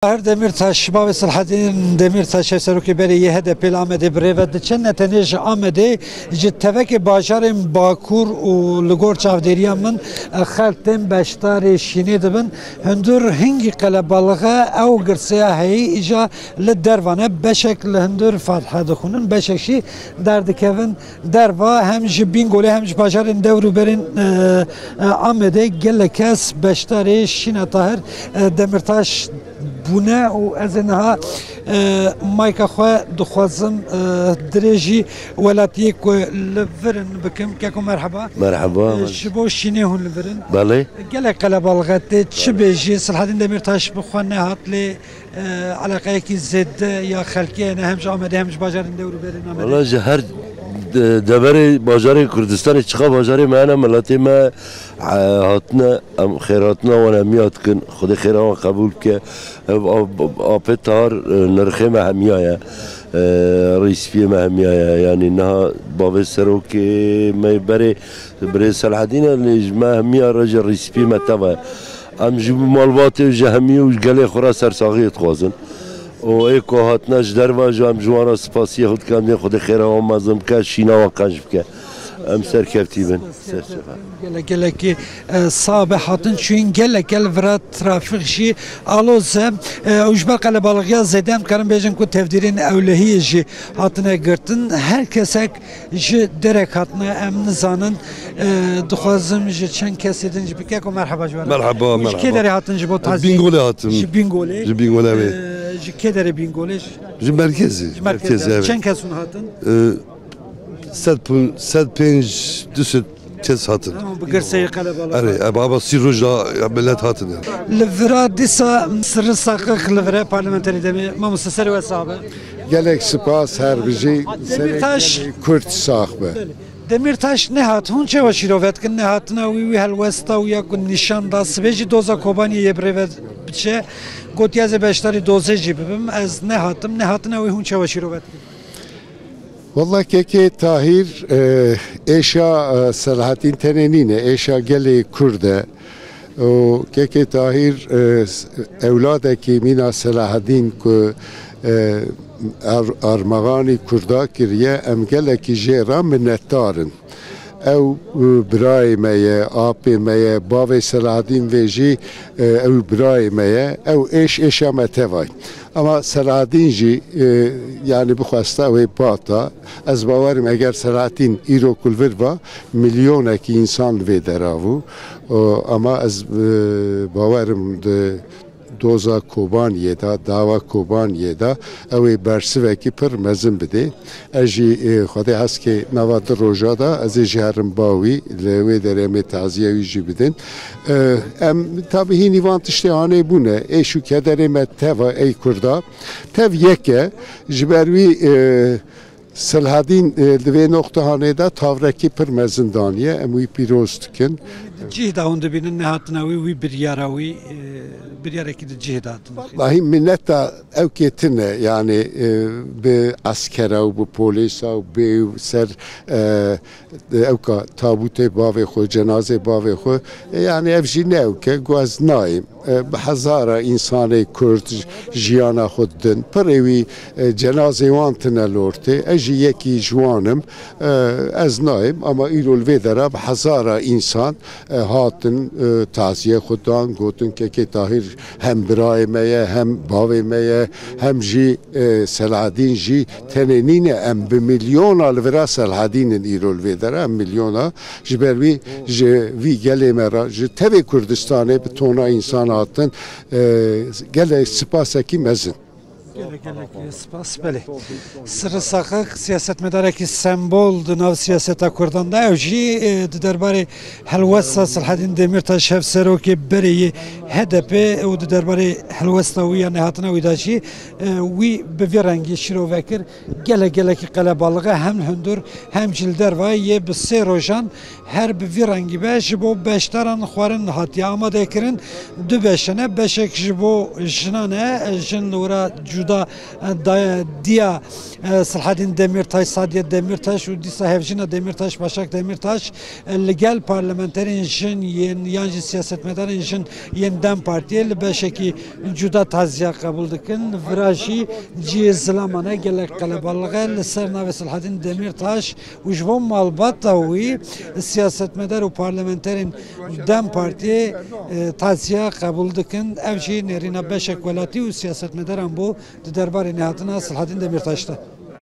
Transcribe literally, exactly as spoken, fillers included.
Tahir Demîrtaş, bavê Selhedîn Demîrtaş, hevserokê berê yê H D P li Amedê bi rê ve diçe, ne tenê ji Amedê, ji tevekê bajarên Bakur û li gor çavdêriya min, e, xelk tên beşdarê şînê dibin. Hundir hingî qelebalix e, ew girseya heyî îja li derva ne, beşek li hundir Fatiha dixwînin, beşek jî derdikevin derva. Hem ji Bîngolê hem ji bajarên dewrûberên, e, e, Amedê gelek kes beşdarê şîna Tahir, e, Demîrtaş bûne û ez ê niha, e, mayka xwe dixwazim, e, dirêjî welatiyê ku li vir in bikim. Keko merheba. Merheba. E, ji bo şînê hûn li vir in. Belê. Gelek qelebalix e, tê çi bêjî, Selhedîn Demîrtaş bi xwe nehat, lê, e, eleqeyekî zêde ya xelkê hene, hem ji Amedê hem ji bajarên dewrûberên Amedê. Wala ji her de-, deverê bajarê Kurdistanê, çiqa bajarê me hene, miletê me, e, hatine, em xêrhatina wan hemiya dikin. Xwedê xêra wan qebûl bike. Ev ap-, apê Tahar, e, nirxê me hemiya ye. E, rîspiyê me hemiya ye. Yanî niha bavê serokê me berê birê Selhedîn e, lê ji me hemiya re jî rîspiyê me teva ye. Em ji bo malbatê û ji hemiyê û ji gelê xwe re sersaxiyê dixwazin. Û ê ku hatine ji derve jî em ji wan re spasiyê xwe dikin, em dê Xwedê xêra wan mezin bike, şîna wan qenc bike. Em serkevtî bin. Ser sefer. Gelek gelekî, e, sabe hatin çûyîn, gelek gel vira trafîk jî aloz e, e, û ji ber qelebalixiya zêde em dikarin bêjin ku tevdîrên ewlehiyê jî hatine girtin. Her kesek ji derek hatine, em nizanin. E, dixwazim ji çend kesê din jî bike ku merheba ji we re. Merheba, merheba. Ji kê derê hatin ji bo taziyê? Bîngolê hatim. Ji Bîngolê. Ji Bîngolê, evet. E, ji kê derê Bîngolê? Ji merkezê. Ji merkezê, merkezê, evet. Çend kes hûn hatin? E, sed pûn-, sed pênc, du sed kes hatin. Tamam, bi girseyê qelebalix. Erê, e, baba sî roja ya millet hatin ya. Li vira dîsa Sirri Saqiq li vira parlamenterê demê. Mamoste, serê we sax be. Gelek spas, her bijî. Demîrtaş. Serê Kurd sax be. Belê. Demîrtaş nehat, hûn çawa şîrove dikin? Nehatina wî, wî helwesta wî ya ku nîşan da, sibê jî doza Kobaniyê yê bi rê ve biçe, gotiye ez ê beşdarî dozê jî bibim, ez nehatim. Nehatina wî hûn çawa şîrove dikin? Walla Kekê Tahîr, e, êşa, e, Selahattin tenê nîne, êşa gelê Kurd e. Û Kekê Tahîr, e, s-, ewladekî mîna Selahattin ku, e, ar-, armağanî Kurda kiriye, em gelekî jê re minnetdar in. Ew, e, birayê me ye, apê me ye, bavê Selahattin vê jî, e, ew birayê me ye, ew êş êşa me tevay. Ama Selahattin jî, e, yanî bixwesta wê bata. Ez bawerim eger Selahattin îro ku li vir va, milyonekî însan li vê dera bû. O, ama ez, e, bawerim di doza Kobaniyê de, dawa Kobaniyê de, ew ê bersivekî pir mezin bidê. Ez jî, e, Xwedê hez ke nava di roja de, ez ê jî herim ba wî, li wê derê em ê taziya wî jî bidin. E, em tabî hînî van tiştê hanê bûne. Êş û kederê me teva ey Kurda. Tev yek e. Ji ber wî, e, Silhedîn, e, di vê noqtehanê de tavrekî pir mezin daniye. Em wî pîroz dikin. Di cih de hûn dibînin nehatina wî, wî biryara wî, e, biryarekî di cih de hatin. Wahî minneta ew kê tine, yanî, e, bi eskera û bi polîsa û bê û ser, e, ewka tabûtê bavê xwe, cenazê bavê xwe, e, yanî ev jî ne ewke, ku ez nayêm. E, bi hezara însanê Kurd j-, jiyana xwe didin. Pirê wî, e, cenazê wan tine li ortê. Ez jî yekî ji wan im. E, ez nayêm, ama îro li vê dera bi hezara însan, e, hatin, e, taziye xwe dan, gotin, Kekê Tahîr hem birayê me ye, hem bavê me ye, hem jî, e, Selahedîn jî tenê nîne. Em bi milyona li vira Selahedîn in îro li vê dera, em milyona. Ji ber wî, ji vî gelê me re, ji tevê Kurdistanê bi tona însan hatin, e, gelek sipasekî mezin. Gelek, gelek spas, belê. Sirri Saqiq, siyasetmedarekî sembol di nav siyaseta Kurdan de, ew jî, e, di derbarê helwesta Selhedîn Demîrtaş, hevserokê berê yê H D P û di derbarê helwesta wî ya nehatina wî de jî, e, wî bi vî rengî şîrove kir. Gelek, gelekî qelebalix e, hem li hundir, hem jî li derve yê bi sê rojan her bi vî rengî be. Ji bo beşdaran xwarin hatiye amadekirin. Du beş hene, beşek ji bo jinan e, jin li wira cuda e, da-, diya, e, Silhedîn Demîrtaş, Sadiye Demîrtaş û dîsa hevjîna Demîrtaş, Başak Demîrtaş, e, li gel parlamenterên jin yên yan jî siyasetmedarên jin yên DEM Partiyê li beşekî cuda taziya qebûl dikin. Vira jî cihê zilaman e, gelek qelebalix e. Li ser navê Silhedîn Demîrtaş û ji bo malbata wî siyasetmedar û parlamenterên DEM Partiyê, e, taziya qebûl dikin. Ev jî nêrîna beşek welatî û siyasetmedaran bû di derbarê nehatina Silhedîn Demîrtaş de.